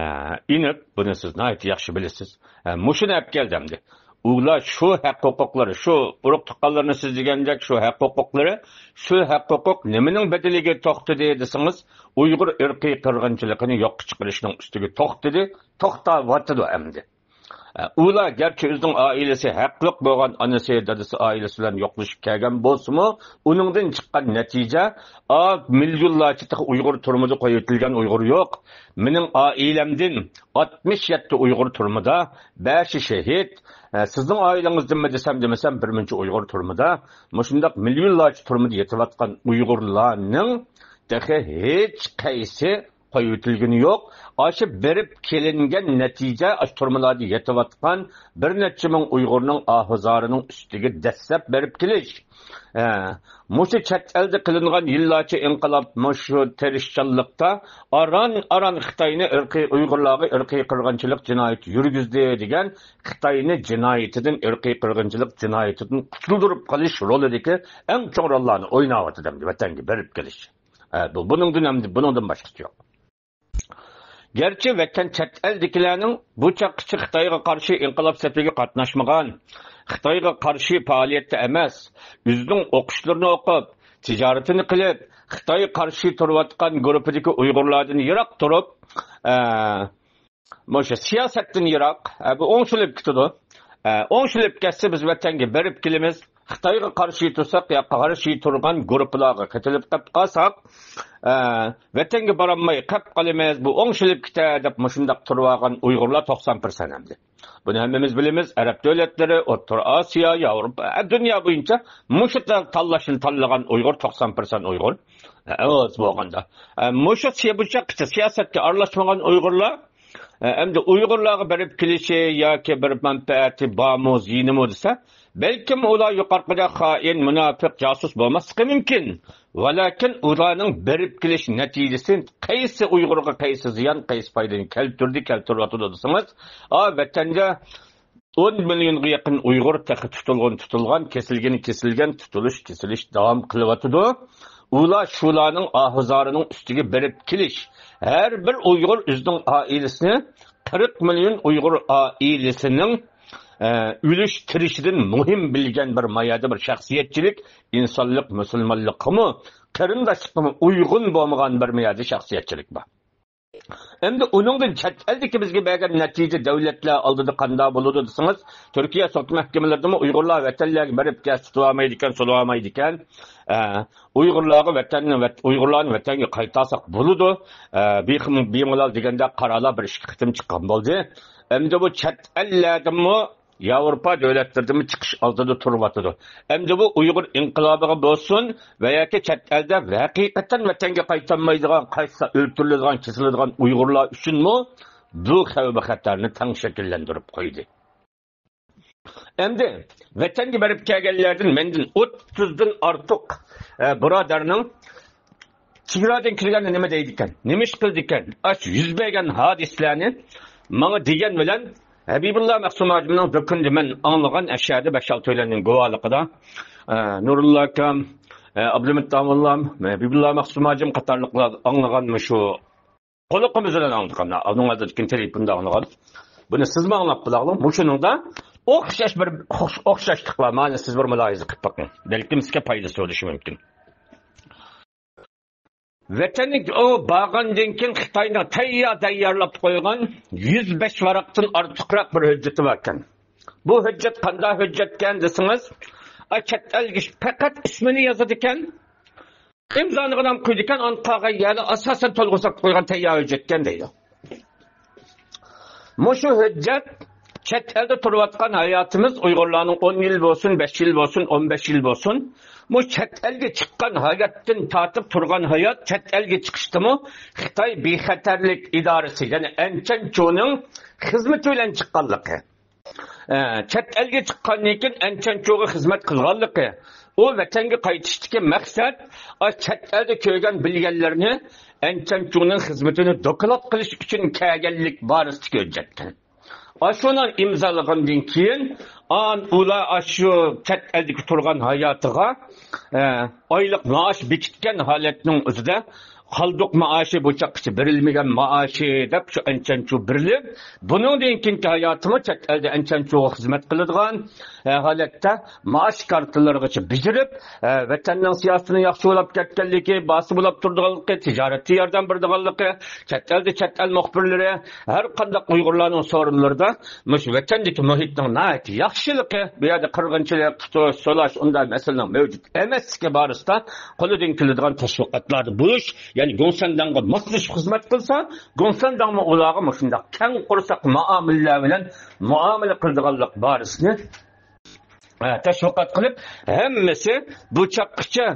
ئېنىق. بۇنى سىز ناھايىتى ياخشى بىلىسىز. ئە، مۇشۇنى ئەپ كەلدى ئەمدى. ئۇلار شۇ ھەق ھوقۇقلىرى، شۇ ئۇرۇق تۇغقانلىرىنى سىز دېگەندەك شۇ ھەق ھوقۇقلىرى، شۇ ھەق ھوقۇق نېمىنىڭ بەدىلىگە توختىدى دېسىڭىز، ئۇيغۇر ئىرقىي قىرغىنچىلىقىنى يوققا چىقىرىشنىڭ ئۈستىگە توختىدى، توختاۋاتىدۇ ئەمدى. ئە، ئۇلار گەرچە ئۆزىنىڭ ئائىلىسى، ھەقلىق بولغان ئانىسى، دادىسى ئائىلىسى بىلەن يوقلىشىپ كەلگەن بولسىمۇ، ئۇنىڭدىن چىققان نەتىجە، ئا، مىليونلارچە تېخى ئۇيغۇر تۈرمىدە قويۇۋېتىلگەن ئۇيغۇر يوق. مېنىڭ ئائىلەمدىن ئاتمىش يەتتە ئۇيغۇر تۈرمىدە، بەشى شېھىت. ئە، سىزنىڭ ئائىلىڭىزدىنمۇ دېسەم، دېمىسەم، بىر مۇنچە ئۇيغۇر تۈرمىدە. مۇشۇنداق مىليونلارچە تۈرمىدە يېتىۋاتقان ئۇيغۇرلارنىڭ تېخى ھېچقايسى قويۇۋېتىلگىنى يوق. ئاشۇ بېرىپ كېلىنگەن نەتىجە، ئاشۇ تۈرمىلەردە يېتىۋاتقان بىر نەچچە مىڭ ئۇيغۇرنىڭ ئاھۇزارىنىڭ ئۈستىگە دەسسەپ بېرىپ كېلىش. ھە، مۇشۇ چەت ئەلدە قىلىنغان يىللارچە ئىنقىلاب، مۇشۇ تىرىشچانلىقتا ئاران-ئاران خىتاينى ئىرقىي، ئۇيغۇرلارغا ئىرقىي قىرغىنچىلىق جىنايىتى يۈرگۈزدى دېگەن خىتاينى جىنايىتىدىن، ئىرقىي قىرغىنچىلىق جىنايىتىدىن قۇتۇلدۇرۇپ قېلىش رولىدىكى ئەڭ چوڭ روللارنى ئويناۋاتىدۇ ئەمدى ۋەتەنگە بېرىپ كېلىش. ھە، بۇ، بۇنىڭدىن ئەمدى، بۇنىڭدىن باشقىسى يوق. گەرچە ۋەتەن چەت ئەلدىكىلەرنىڭ بۇ چاغقىچە خىتايغا قارشى ئىنقىلاب سېپىگە قاتناشمىغان، خىتايغا قارشى پائالىيەتتە ئەمەس، ئۆزىنىڭ ئوقۇشلىرىنى ئوقۇپ، تىجارىتىنى قىلىپ، خىتايغا قارشى تۇرۇۋاتقان گۇرۇپپىدىكى ئۇيغۇرلاردىن يىراق تۇرۇپ، ئە، مۇشۇ سىياسەتتىن يىراق، ئە، بۇ ئوڭشىلىپ كېتىدۇ. ئە، ئوڭشىلىپ كەتسە، بىز ۋەتەنگە بېرىپ كېلىمىز. خىتايغا قارشى تۇرساق يا قارشى تۇرغان گۇرۇپپىلارغا قېتىلىپ قېلىپ قالساق، ئە، ۋەتەنگە بارالماي قېلىپ قالىمىز، بۇ ئوڭشىلىپ كېتە دەپ مۇشۇنداق تۇرۇۋالغان ئۇيغۇرلار توقسان پىرسەنت ئەمدى. بۇنى ھەممىمىز بىلىمىز. ئەرەب دۆلەتلىرى، ئوتتۇرا ئاسىيا، ياۋروپا، ھە، دۇنيا بويىچە مۇشۇ تال-، تاللاشنى تاللىغان ئۇيغۇر توقسان پىرسەنت ئۇيغۇر. ئە، ئاز بولغاندا. ئە، مۇشۇ سىيا-، بۇ چاققىچە سىياسەتكە ئارىلاشمىغان ئۇيغۇرلار، ئە، ئەمدى ئۇيغۇرلارغا بېرىپ كېلىشى ياكى بىر مەنپەئەتى بارمۇ، زىيىنىمۇ دېسە، بەلكىم ئۇلار يۇقىرىقىدەك خائىن، مۇناپىق، جاسۇس بولماسلىقى مۇمكىن. ۋەلاكىن ئۇلارنىڭ بېرىپ كېلىش نەتىجىسى قايسى ئۇيغۇرغا قايسى زىيان، قايسى پايدىنى كەلتۈردى، كەلتۈرۈۋاتىدۇ دېسىڭىز، ئا، ۋەتەندە ئون مىليونغا يېقىن ئۇيغۇر تېخى تۇتۇلغىنى تۇتۇلغان، كېسىلگىنى كېسىلگەن، تۇتۇلۇش، كېسىلىش داۋام قىلىۋاتىدۇ. ئۇلار شۇلارنىڭ ئاھۇزارىنىڭ ئۈستىگە بېرىپ كېلىش. ھەر بىر ئۇيغۇر ئۆزىنىڭ ئائىلىسىنى، قىرىق مىليون ئۇيغۇر ئائىلىسىنىڭ، ئە، ئۆلۈش تىرىشىدىن مۇھىم بىلگەن بىر مايەدە بىر شەخسىيەتچىلىك، ئىنسانلىق، مۇسۇلمانلىققىمۇ، قېرىنداشلىققىمۇ ئۇيغۇن بولمىغان بىر مايەدە شەخسىيەتچىلىك بار. ئەمدى ئۇنىڭدىن چەت ئەلدىكى بىزگە بەرگەن نەتىجە دۆلەتلەر ئالدىدا قانداق بولىدۇ دېسىڭىز، تۈركىيە سوت مەھكىمىلىرىدىمۇ ئۇيغۇرلار ۋەتەنلەرگە بېرىپ كەلسە تۇتۇۋالمايدىكەن، سولىۋالمايدىكەن. ئە، ئۇيغۇرلارغا ۋەتەننى، ۋەت-، ئۇيغۇرلارنى ۋەتەنگە قايتارساق بولىدۇ، ئە، بىخ-، بىمالال دېگەندەك قارارلار بىر ئىككى قېتىم چىققان بولدى. ئەمدى بۇ چەت ئەللەردىنمۇ ياۋروپا دۆلەتلىرىدىمۇ چىقىش ئالدىدا تۇرۇۋاتىدۇ. ئەمدى بۇ ئۇيغۇر ئىنقىلابىغا بولسۇن ۋە ياكى چەت ئەلدە ھەقىقەتەن ۋەتەنگە قايتالمايدىغان، قايتسا ئۆلتۈرۈلىدىغان، كېسىلىدىغان ئۇيغۇرلار ئۈچۈنمۇ بۇ خەۋپ-خەتەرنى تەڭ شەكىللەندۈرۈپ قويدى. ئەمدى ۋەتەنگە بېرىپ كەلگەنلەردىن مەندىن ئوتتۇزدىن ئارتۇق، ئە، بۇرادەرنىڭ چېگرادىن كىرگەندە نېمە دەيدىكەن؟ نېمە ئىش قىلىدىكەن؟ ئاشۇ يۈز بەرگەن ھادىسىلەرنى ماڭا دېگەن بىلەن ھەبىبۇللا مەخسۇم ھاجىمنىڭ دۇكىنىدا مەن ئاڭلىغان ئەشەدە بەش-ئالتە ئۆيلەننىڭ گۇۋاھلىقىدا، ئە، نۇرۇللا ئاكام، ئە، ئابلىمىت داموللام، ھەبىبۇللا مەخسۇم ھاجىم قاتارلىقلار ئاڭلىغان مۇشۇ قۇلىقىمىز بىلەن ئاڭلىغان، ئۇنىڭ ئالدىدىكى تېلېفوندا ئاڭلىغان. بۇنى سىزمۇ ئاڭلاپ بېقىڭلار. مۇشۇنىڭدا ئوخشاش بىر ئوخشاشلىق بار. مانا سىز بىر مۇلاھىزە قىلىپ بېقىڭ. بەلكىم سىزگە پايدىسى بولۇشى مۇمكىن. ۋەتەنگە ئۇ بارغاندىن كېيىن خىتاينىڭ تەييار تەييارلاپ قويغان يۈز بەش ۋاراقتىن ئارتۇقراق بىر ھۆججىتى باركەن. بۇ ھۆججەت قانداق ھۆججەتكەن دېسىڭىز، ئا، چەت ئەلگە پەقەت ئىسمىنى يازىدىكەن، ئىمزانىغىنام قويىدىكەن، ئاندىن قالغان يەرنى ئاساسەن تولغۇزۇپ قويغان تەييار ھۆججەتكەن دەيدۇ. مۇشۇ ھۆججەت چەت ئەلدە تۇرۇۋاتقان ھاياتىمىز، ئۇيغۇرلارنىڭ ئون يىل بولسۇن، بەش يىل بولسۇن، ئون بەش يىل بولسۇن، مۇشۇ چەت ئەلگە چىققان ھاياتتىن تارتىپ تۇرغان ھايات، چەت ئەلگە چىقىشتىمۇ خىتاي بىخەتەرلىك ئىدارىسى، يەنى ئەنچەنچۇنىڭ خىزمىتى بىلەن چىققانلىقى. ئە، چەت ئەلگە چىققاندىن كېيىن ئەنچەنچۇغا خىزمەت قىلغانلىقى، ئۇ ۋەتەنگە قايتىشتىكى مەقسەت، ئا، چەت ئەلدە كۆرگەن بىلگەنلىرىنى ئەنچەنچۇنىڭ خىزمىتىنى دوكلات قىلىش ئۈچۈن كەلگەنلىك بارىسىدىكى ھۆججەتكەن. ئاشۇنى ئىمزالىغاندىن كېيىن، ئان-، ئۇلار ئاشۇ چەت ئەلدىكى تۇرغان ھاياتىغا، ئە، ئايلىق مائاش بېكىتكەن ھالەتنىڭ ئۆزىدە قالدۇق مائاشى، بۇ چاققىچە بېرىلمىگەن مائاشى دەپ شۇ ئەنچەنچۇ بېرىلىپ، بۇنىڭدىن كېيىنكى ھاياتىمۇ چەت ئەلدە ئەنچەنچۇغا خىزمەت قىلىدىغان، ئە، ھالەتتە مائاش كارتىلىرىغىچە بېجىرىپ، ئە، ۋەتەننىڭ سىياسىتىنىڭ ياخشى بولاپ كەتكەنلىكى، باسا بولاپ تۇرىدىغانلىقى، تىجارەتتە ياردەم بېرىدىغانلىقى، چەت ئەلدە چەت ئەل مۇخبىرلىرى، ھەر قانداق ئۇيغۇرلارنىڭ سورۇنلىرىدا مۇشۇ ۋەتەندىكى مۇھىتنىڭ ناھايىتى ياخشىلىقى، بۇ يەردە قىرغىنچىلىق، تۇتۇش، سولاش، ئۇنداق مەسىلىنىڭ مەۋجۇت ئەمەسلىكى بارىسىدا قولىدىن كېلىدىغان تەشۋىقاتلاردا بولۇش، يەنى گوڭسەنداڭغا ماسلىشىپ خىزمەت قىلسا، گوڭسەنداڭمۇ ئۇلارغا مۇشۇنداق كەڭ قورساق مۇئامىلىلەر بىلەن مۇئامىلە قىلىدىغانلىق بارىسىنى ئە، تەشۋىقات قىلىپ، ھەممىسى بۇ چاغقىچە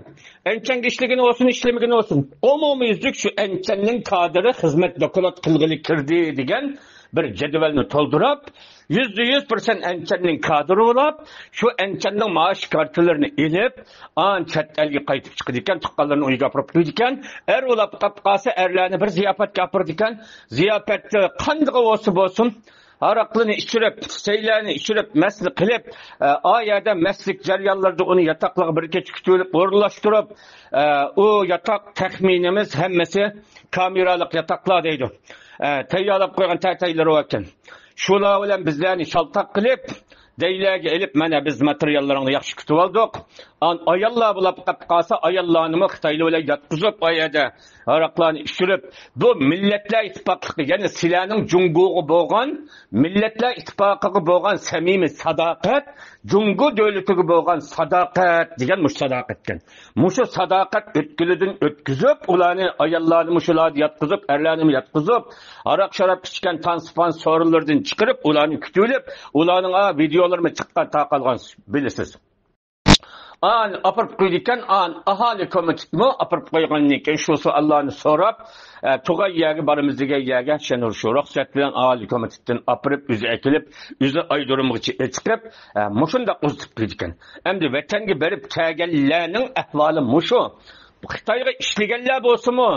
ئەنچەنگە ئىشلىگىنى بولسۇن، ئىشلىمىگىنى بولسۇن، ئومۇميۈزلۈك شۇ ئەنچەننىڭ كادىرى خىزمەت دوكلات قىلغىلى كىردى دېگەن بىر جەدۋەلنى تولدۇرۇپ، يۈزدە يۈز پىرسەنت ئەنچەننىڭ كادىرى بولۇپ، شۇ ئەنچەننىڭ مائاش كارتىلىرىنى ئېلىپ، ئان چەت ئەلگە قايتىپ چىقىدىكەن، تۇغقانلىرىنىڭ ئۆيىگە ئاپىرىپ قويىدىكەن. ئەر بولاپ قاپ قالسا، ئەرلەرنى بىر زىياپەتكە ئاپىرىدىكەن. زىياپەتتە قاندىقى بولسا بولسۇن، ھاراقلىرىنى ئىچۈرۈپ، سەيلەرنى ئىچۈرۈپ، مەستلىك قىلىپ، ئە، ئا يەردە مەستلىك جەريانلىرىدا ئۇنى ياتاقلارغا بىر كېچە كۈتۈۋېلىپ، ئورۇنلاشتۇرۇپ، ئە، ئۇ ياتاق تەخمىنىمىز ھەممىسى كامېرالىق ياتاقلار دەيدۇ. ئە، تەييارلاپ قويغان تەتەيلىرى باركەن. شۇلار بىلەن بىزلەرنى شالتاق قىلىپ، دەيلەرگە ئېلىپ، مانا بىز ماتېرىياللىرىڭنى ياخشى كۈتۈۋالدۇق. ئان ئاياللار بولاپ قاپ قالسا، ئاياللارنىمۇ خىتايلار بىلەن ياتقۇزۇپ، ئا يەردە ھاراقلارنى ئىچۈرۈپ، بۇ مىللەتلەر ئىتتىپاقلىقى، يەنى سىلەرنىڭ جۇڭگوغا بولغان، مىللەتلەر ئىتتىپاقىغا بولغان سەمىمىي ساداقەت، جۇڭگو دۆلىتىگە بولغان ساداقەت دېگەن مۇشۇ ساداقەتكەن. مۇشۇ ساداقەت ئۆتكىلىدىن ئۆتكۈزۈپ، ئۇلارنى، ئاياللارنى مۇشۇلاردا ياتقۇزۇپ، ئەرلەرنىمۇ ياتقۇزۇپ، ھاراق-شاراب ئىچكەن تانسىپان سورۇنلىرىدىن چىقىرىپ، ئۇلارنى كۈتۈۋېلىپ، ئۇلارنىڭ، ئا، ۋىدېئولىرىمۇ چىققان، تارقالغان، بىلىسىز. ئانى ئاپىرىپ قويىدىكەن، ئان ئاھالى كومىتېتمۇ ئاپىرىپ قويغاندىن كېيىن شۇ سوئاللارنى سوراپ، ئە، تۇغان يەرگە بارىمىز دېگەن يەرگە شەنۇر شۇ رۇخسەت بىلەن ئاھالى كومىتېتتىن ئاپىرىپ، ئۆزى ئەكېلىپ، ئۆزى ئايرودرومغىچە ئېچىقىپ، ئە، مۇشۇنداق ئۇزىتىپ قويىدىكەن. ئەمدى ۋەتەنگە بېرىپ كەلگەنلەرنىڭ ئەھۋالى مۇشۇ. خىتايغا ئىشلىگەنلەر بولسىمۇ،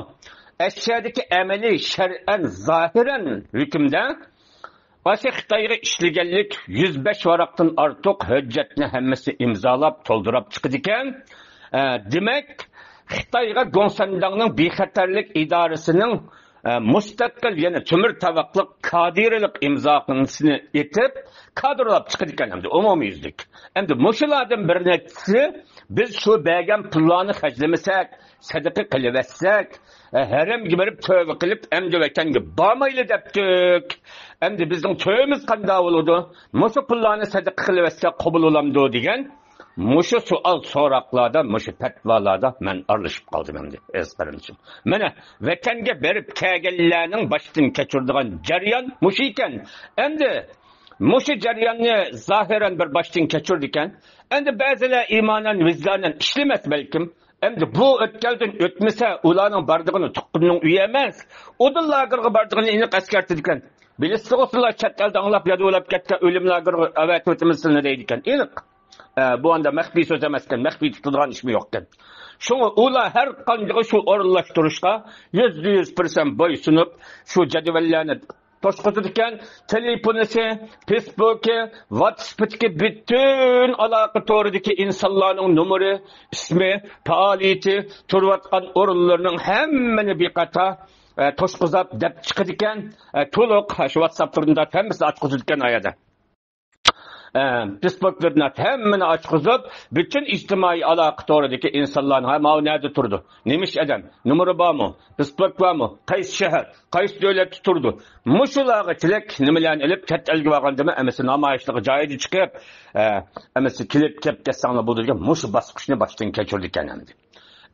ئەشيادىكى ئەمەلىي شەرئەن، زاھىرەن ھۆكۈمدە ئاشۇ خىتايغا ئىشلىگەنلىك يۈز بەش ۋاراقتىن ئارتۇق ھۆججەتنى ھەممىسى ئىمزالاپ، تولدۇراپ چىقىدىكەن. ئە، دېمەك، خىتايغا گوڭسەنداڭنىڭ بىخەتەرلىك ئىدارىسىنىڭ، ئە، مۇستەقىل، يەنى تۆمۈر تاۋاقلىق كادىرلىق ئىمزاسىنى ئېتىپ، كادىرلاپ چىقىدىكەن ئەمدى ئومۇميۈزلۈك. ئەمدى مۇشۇلاردىن بىر نەچچىسى، بىز شۇ بەرگەن پۇللارنى خەجلىمىسەك، سەدىقە قىلىۋەتسەك، ئە، ھەرەمگە بېرىپ تۆۋە قىلىپ، ئەمدى ۋەتەنگە بارمايلى دەپتۇق. ئەمدى بىزنىڭ تۆۋىمىز قانداق بولىدۇ؟ مۇشۇ پۇللارنى سەدىقە قىلىۋەتسەك قوبۇل بولامدۇ دېگەن مۇشۇ سوئال سوراقلاردا، مۇشۇ پەتۋالاردا مەن ئارىلىشىپ قالدىم ئەمدى، ئەزىز قېرىندىشىم. مانا، ۋەتەنگە بېرىپ كەلگەنلەرنىڭ باشتىن كەچۈرىدىغان جەريان مۇشۇ ئىكەن. ئەمدى مۇشۇ جەرياننى زاھىرەن بىر باشتىن كەچۈرىدىكەن. ئەمدى بەزىلەر ئىمانەن، ۋىجدانەن ئىشلىمەس بەلكىم. ئەمدى بۇ ئۆتكەلدىن ئۆتمىسە، ئۇلارنىڭ بارىدىغىنى تۇغقىنىنىڭ ئۆيى ئەمەس، ئۇدۇل لاگېرغا بارىدىغىنى ئېنىق ئەسكەرتىدىكەن. بىلىسىغۇ سىلەر چەت ئەلدە ئاڭلاپ يادىۋالاپ كەتكەن، ئۆلۈم لاگېرىغا ئەۋەتىۋېتىمىز سىلىنى دەيدىكەن. ئېنىق. ئە، بۇ ئاندا مەخپىي سۆز ئەمەسكەن، مەخپىي تۇتىدىغان ئىشمۇ يوقكەن. شۇڭا ئۇلار ھەر قانچىغا شۇ ئورۇنلاشتۇرۇشقا يۈزدە يۈز پىرسەنت بويسۇنۇپ، شۇ جەدۋەللەرنى توشقۇزىدىكەن. تېلېفونىسى، فېيسبۇكى، ۋاتسېپىدىكى پۈتۈن ئالاقە تورىدىكى ئىنسانلارنىڭ نومۇرى، ئىسمى، پائالىيىتى، تۇرۇۋاتقان ئورۇنلىرىنىڭ ھەممىنى بىقاتا، ئە، توشقۇزاپ دەپ چىقىدىكەن. ئە، تولۇق، ھە، شۇ ۋاتساپلىرىنى ھەممىسىنى ئاچقۇزىدىكەن ئايەدە. ئە، فېيسبۇكلىرىنى ھەممىنى ئاچقۇزۇپ، پۈتۈن ئىجتىمائىي ئالاقە تورىدىكى ئىنسانلارنى، ھە، ماۋۇ نەدە تۇرىدۇ؟ نېمىش ئادەم؟ نومۇرى بارمۇ؟ فېيسبۇك بارمۇ؟ قايسى شەھەر؟ قايسى دۆلەتتە تۇرىدۇ؟ مۇشۇلارغىچىلىك نېمىلەرنى ئېلىپ، چەت ئەلگە بارغاندىمۇ، ئەمىسە نامايىشلىق جايىدا چىقىپ، ئە، ئەمىسە كېلىپ، كەپ كەتسەڭلار بولىدۇ دېگەن مۇشۇ باسقۇچنى باشتىن كەچۈرىدىكەن ئەمدى.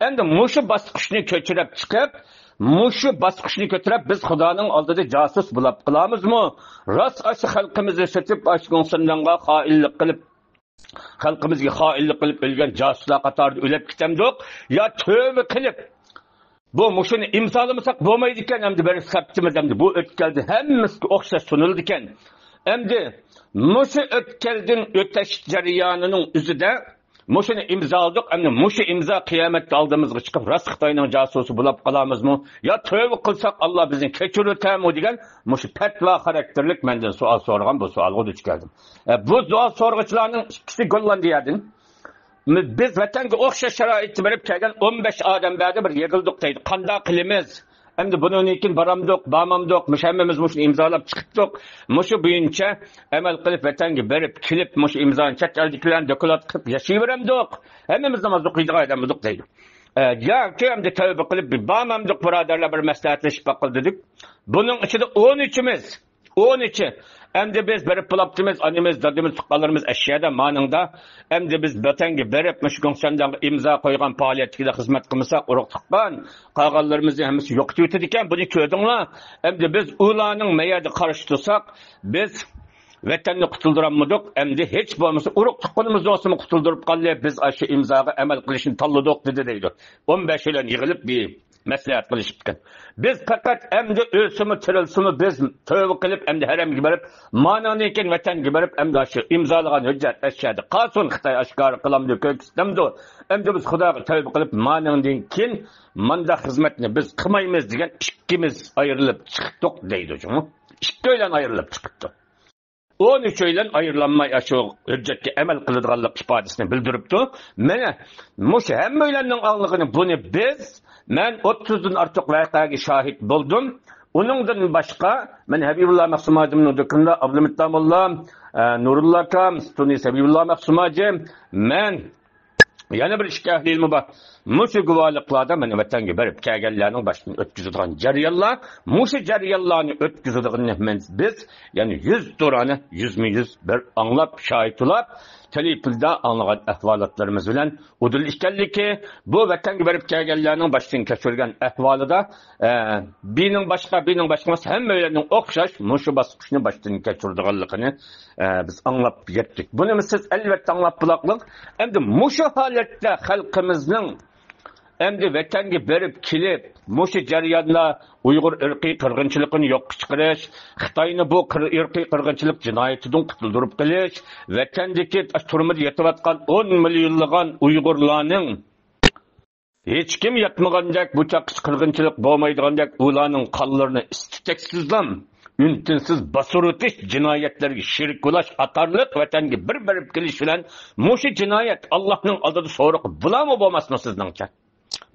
ئەمدى مۇشۇ باسقۇچنى كۆچۈرۈپ چىقىپ، مۇشۇ باسقۇچنى كۆتۈرۈپ، بىز خۇدانىڭ ئالدىدا جاسۇس بولاپ قالامىزمۇ؟ راست ئاشۇ خەلقىمىزنى سېتىپ، ئاشۇ گوڭسەنداڭغا خائىنلىق قىلىپ، خەلقىمىزگە خائىنلىق قىلىپ ئۆلگەن جاسۇسلار قاتارىدا ئۆلۈپ كېتەمدۇق؟ يا تۆۋە قىلىپ، بۇ مۇشۇنى ئىمزالىمىساق بولمايدىكەن، ئەمدى بىر سەپتىمىز، ئەمدى بۇ ئۆتكەلدە ھەممىسىگە ئوخشاش سۇنۇلىدىكەن. ئەمدى مۇشۇ ئۆتكەلدىن ئۆتۈش جەريانىنىڭ ئۆزىدە مۇشۇنى ئىمزالىدۇق، ئەمدى مۇشۇ ئىمزا قىيامەتتە ئالدىمىزغا چىقىپ، راست خىتاينىڭ جاسۇسى بولاپ قالامىزمۇ؟ يا تۆۋە قىلساق، ئاللا بىزنى كەچۈرۈۋېتەرمۇ دېگەن مۇشۇ پەتىۋا خاراكتېرلىك مەندىن سوئال سورىغان بۇ سوئالغا دۇچ كەلدىم. ئە، بۇ سوئال سورىغۇچىلارنىڭ ئىككىسى گوللاندىيەدىن. بىز ۋەتەنگە ئوخشاش شارائىتتا بېرىپ كەلگەن ئون بەش ئادەم بەردى، بىر يىغىلدۇق دەيدۇ. قانداق قىلىمىز؟ ئەمدى بۇنىڭدىن كېيىن بارامدۇق، بارمامدۇق؟ مۇشۇ ھەممىمىز مۇشۇنى ئىمزالاپ چىقىپتۇق. مۇشۇ بويىچە ئەمەل قىلىپ، ۋەتەنگە بېرىپ، كېلىپ، مۇشۇ ئىمزانى چەت ئەلدىكىلەرنى دوكلات قىلىپ ياشايۋېرەمدۇق؟ ھەممىمىز ناماز ئوقۇيدىغان ئادەم بولدۇق دەيدۇ. ئە، ياكى ئەمدى تەۋبە قىلىپ، بارمامدۇق، بۇرادەرلەر، بىر مەسلىھەتلىشىپ باققىلى دېدۇق. بۇنىڭ ئىچىدە ئون ئۈچىمىز، ئون ئۈچى. ئەمدى بىز بېرىپ بولاپتىمىز، ئانىمىز، دادىمىز، تۇغقانلىرىمىز ئەشيادا، مانىڭدا. ئەمدى بىز ۋەتەنگە بېرىپ، مۇشۇ گوڭسەنداڭغا ئىمزا قويغان پائالىيەتتىكىدە خىزمەت قىلمىساق، ئۇرۇق تۇغقان، قالغانلىرىمىزنى ھەممىسى يوقىتىۋېتىدىكەن، بۇنى كۆردۈڭلار. ئەمدى بىز ئۇلارنىڭ مەيەردە قارشى تۇرساق، بىز ۋەتەننى قۇتۇلدۇرالمىدۇق، ئەمدى ھېچ بولمىسا ئۇرۇق تۇغقىنىمىزنى بولسىمۇ قۇتۇلدۇرۇپ قالدى، بىز ئاشۇ ئىمزاغا ئەمەل قىلىشنى تاللىدۇق، دېدى، دەيدۇ. ئون بەش بىلەن يىغىلىپ بىر مەسلىھەت قىلىشىپتىكەن. بىز پەقەت ئەمدى ئۆلسىمۇ، تىرىلسىمۇ، بىز تەۋبە قىلىپ، ئەمدى ھەرەمگە بېرىپ، مانىڭدىن كېيىن ۋەتەنگە بېرىپ، ئەمدى شۇ ئىمزالىغان ھۆججەت ئەشيادە قالسۇن، خىتاي ئاشكارا قىلامدۇ، كۆرسىتەمدۇ، ئەمدى بىز خۇداغا تەۋبە قىلىپ، مانىڭدىن كېيىن مانداق خىزمەتنى بىز قىلمايمىز دېگەن ئىككىمىز ئايرىلىپ چىقتۇق، دەيدۇ جۇمۇ. ئىككىيلەن ئايرىلىپ چىقىپتۇ. ئون ئۈچەيلەن ئايرىلالماي ئاشۇ ھۆججەتكە ئەمەل قىلىدىغانلىق ئىپادىسىنى بىلدۈرۈپتۇ. مانا مۇشۇ ھەممەيلەننىڭ ئاڭلىغىنى بۇنى بىز، مەن ئوتتۇزدىن ئارتۇق ۋەقەگە شاھىت بولدۇم. ئۇنىڭدىن باشقا، مەن ھەبىبۇللا مەخسۇم ھاجىمنىڭ دۇكىنىدا ئابلىمىت داموللا، ئە، نۇرۇللا ئاكام، تۇنىس ھەبىبۇللا مەخسۇم ھاجىم، مەن يەنە بىر ئىككى ئەھلى ئىلمى بار. مۇشۇ گۇۋاھلىقلاردا مانا ۋەتەنگە بېرىپ كەلگەنلەرنىڭ باشتىن ئۆتكۈزىدىغان جەريانلار، مۇشۇ جەريانلارنى ئۆتكۈزىدىغىنىنى مەن، بىز، يەنى يۈز تۇرانە، يۈزمۇ يۈز بىر ئاڭلاپ، شاھىت بولاپ، تېلېفوندا ئاڭلىغان ئەھۋالاتلىرىمىز بىلەن ئۇدۇل ئىكەنلىكى، بۇ ۋەتەنگە بېرىپ كەلگەنلەرنىڭ باشتىن كەچۈرگەن ئەھۋالىدا، ئە، بىنىڭ باشقا، بىنىڭ باشقا ئەمەس، ھەممەيلەننىڭ ئوخشاش مۇشۇ باسقۇچنى باشتىن كەچۈرىدىغانلىقىنى ئە، بىز ئاڭلاپ يەتتۇق. بۇنىمۇ سىز ئەلۋەتتە ئاڭلاپ بولاقلىق. ئەمدى مۇشۇ ھالەتتە خەلقىمىزنىڭ ئەمدى ۋەتەنگە بېرىپ كېلىپ، مۇشۇ جەرياندا ئۇيغۇر ئىرقىي قىرغىنچىلىقىنى يوققا چىقىرىش، خىتاينى بۇ قىر-، ئىرقىي قىرغىنچىلىق جىنايىتىدىن قۇتۇلدۇرۇپ قېلىش، ۋەتەندىكى تۈرمىدە يېتىۋاتقان ئون مىليونلىغان ئۇيغۇرلارنىڭ ھېچكىم ياتمىغاندەك، بۇ چاغقىچە قىرغىنچىلىق بولمايدىغاندەك، ئۇلارنىڭ قانلىرىنى ئىس-تۈتەكسىزلا ئۈن-تىنسىز باسۇرۇۋېتىش، جىنايەتلەرگە شېرىك بولاش قاتارلىق ۋەتەنگە بىر بېرىپ كېلىش بىلەن مۇشۇ جىنايەت ئاللاھنىڭ ئالدىدا سورىقى بولارمۇ، بولماسمۇ سىزنىڭچە؟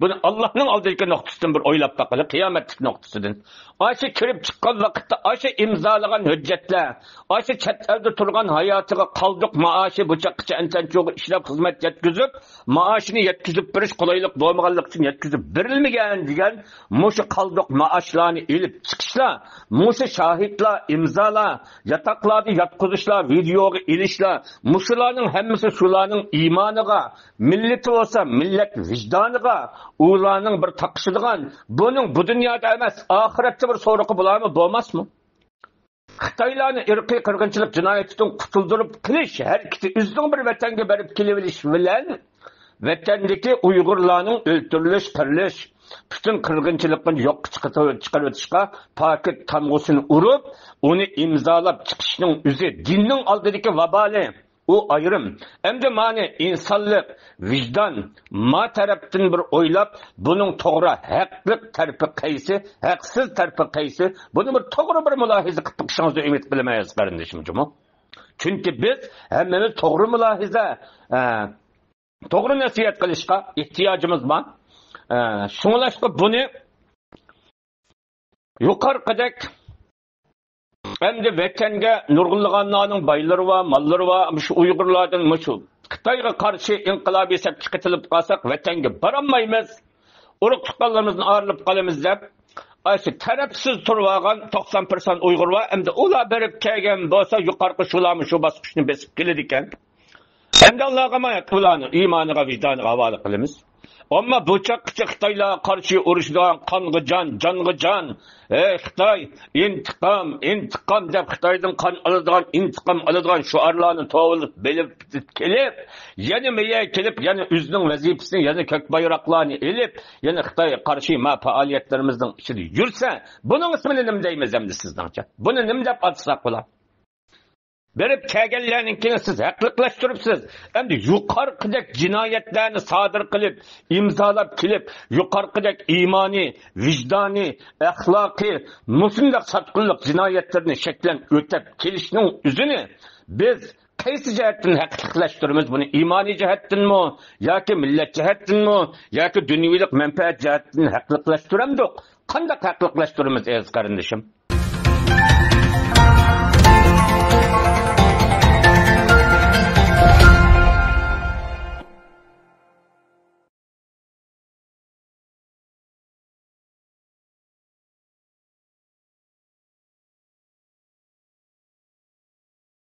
بۇنى ئاللاھنىڭ ئالدىدىكى نۇقتىسىدىن بىر ئويلاپ باقىلى، قىيامەتلىك نۇقتىسىدىن. ئاشۇ كىرىپ چىققان ۋاقىتتا ئاشۇ ئىمزالىغان ھۆججەتلەر، ئاشۇ چەت ئەلدە تۇرغان ھاياتىغا قالدۇق مائاشى، بۇ چاغقىچە ئەنتەنچۇغا ئىشلەپ خىزمەت يەتكۈزۈپ، مائاشىنى يەتكۈزۈپ بېرىش قولايلىق بولمىغانلىقى ئۈچۈن يەتكۈزۈپ بېرىلمىگەن دېگەن مۇشۇ قالدۇق مائاشلارنى ئېلىپ چىقىشلار، مۇشۇ شاھىتلار، ئىمزالار، ياتاقلاردا ياتقۇزۇشلار، ۋىدېئوغا ئېلىشلار، مۇشۇلارنىڭ ھەممىسى شۇلارنىڭ ئىمانىغا، مىللىتى بولسا مىللەت ۋىجدانىغا، ئۇلارنىڭ بىر تاقىشىدىغان، بۇنىڭ بۇ دۇنيادا ئەمەس، ئاخىرەتتە بىر سورىقى بولارمۇ، بولماسمۇ؟ خىتايلارنى ئىرقىي قىرغىنچىلىق جىنايىتىدىن قۇتۇلدۇرۇپ قېلىش ھەرىكىتى، ئۆزىنىڭ بىر ۋەتەنگە بېرىپ كېلىۋېلىش بىلەن، ۋەتەندىكى ئۇيغۇرلارنىڭ ئۆلتۈرۈلۈش، قىرىلىش، پۈتۈن قىرغىنچىلىقنى يوققا چىقىرىۋېتىشقا پاكىت تامغىسىنى ئۇرۇپ، ئۇنى ئىمزالاپ چىقىشنىڭ ئۆزى دىننىڭ ئالدىدىكى ۋابالى. ئۇ ئايرىم. ئەمدى مانى ئىنسانلىق، ۋىجدان، ما تەرەپتىن بىر ئويلاپ، بۇنىڭ توغرا، ھەقلىق تەرىپى قايسى، ھەقسىز تەرىپى قايسى، بۇنى بىر توغرا بىر مۇلاھىزە قىلىپ بېقىشىڭىزنى ئۈمىد قىلىمەن، ئەزىز قېرىندىشىم جۇمۇ. چۈنكى بىز ھەممىمىز توغرا مۇلاھىزە، ئە، توغرا نەسىھەت قىلىشقا ئېھتىياجىمىز بار. ئە، شۇڭلاشقا بۇنى يۇقىرىقىدەك ئەمدى ۋەتەنگە نۇرغۇنلىغانلارنىڭ بايلىرى بار، ماللىرى بار، مۇشۇ ئۇيغۇرلاردىن مۇشۇ خىتايغا قارشى ئىنقىلابىي سەپكە قېتىلىپ قالساق، ۋەتەنگە بارالمايمىز، ئۇرۇق تۇغقانلىرىمىزدىن ئايرىلىپ قالىمىز دەپ، ئاشۇ تەرەپسىز تۇرۇۋالغان توقسان پىرسەنت ئۇيغۇر بار. ئەمدى ئۇلار بېرىپ كەلگەن بولسا، يۇقىرىقى شۇلارمۇ شۇ باسقۇچنى بېسىپ كېلىدىكەن. ئەمدى ئاللاغا ئامانەت، ئۇلارنى ئىمانىغا، ۋىجدانىغا ھاۋالە قىلىمىز. ئەمما بۇ چاغقىچە خىتايلارغا قارشى ئۇرۇشىدىغان، قانغا جان، جانغا جان، ھەي خىتاي، ئىنتىقام، ئىنتىقام دەپ خىتايدىن قان ئالىدىغان، ئىنتىقام ئالىدىغان شوئارلارنى توۋلىتىپ بېلىپ كېلىپ، يەنە مەيە كېلىپ، يەنە ئۆزىنىڭ ۋەزىپىسىنى، يەنە كۆك بايراقلارنى ئېلىپ، يەنە خىتايغا قارشى ما پائالىيەتلىرىمىزنىڭ ئىچىدە يۈرسە، بۇنىڭ ئىسمىنى نېمە دەيمىز ئەمدى سىزنىڭچە؟ بۇنى نېمە دەپ ئاتىساق بولار؟ بېرىپ كەلگەنلەرنىڭكىنى سىز ھەقلىقلاشتۇرۇپسىز. ئەمدى يۇقىرىقىدەك جىنايەتلەرنى سادىر قىلىپ، ئىمزالاپ كېلىپ، يۇقىرىقىدەك ئىمانىي، ۋىجدانىي، ئەخلاقىي، مۇشۇنداق ساتقىنلىق جىنايەتلىرىنى شەكلەن ئۆتەپ كېلىشنىڭ ئۆزىنى بىز قايسى جەھەتتىن ھەقلىقلاشتۇرىمىز؟ بۇنى ئىمانىي جەھەتتىنمۇ ياكى مىللەت جەھەتتىنمۇ ياكى دۇنيىۋىلىق مەنپەئەت جەھەتتىن ھەقلىقلاشتۇرامدۇق؟ قانداق ھەقلىقلاشتۇرىمىز، ئەزىز قېرىندىشىم؟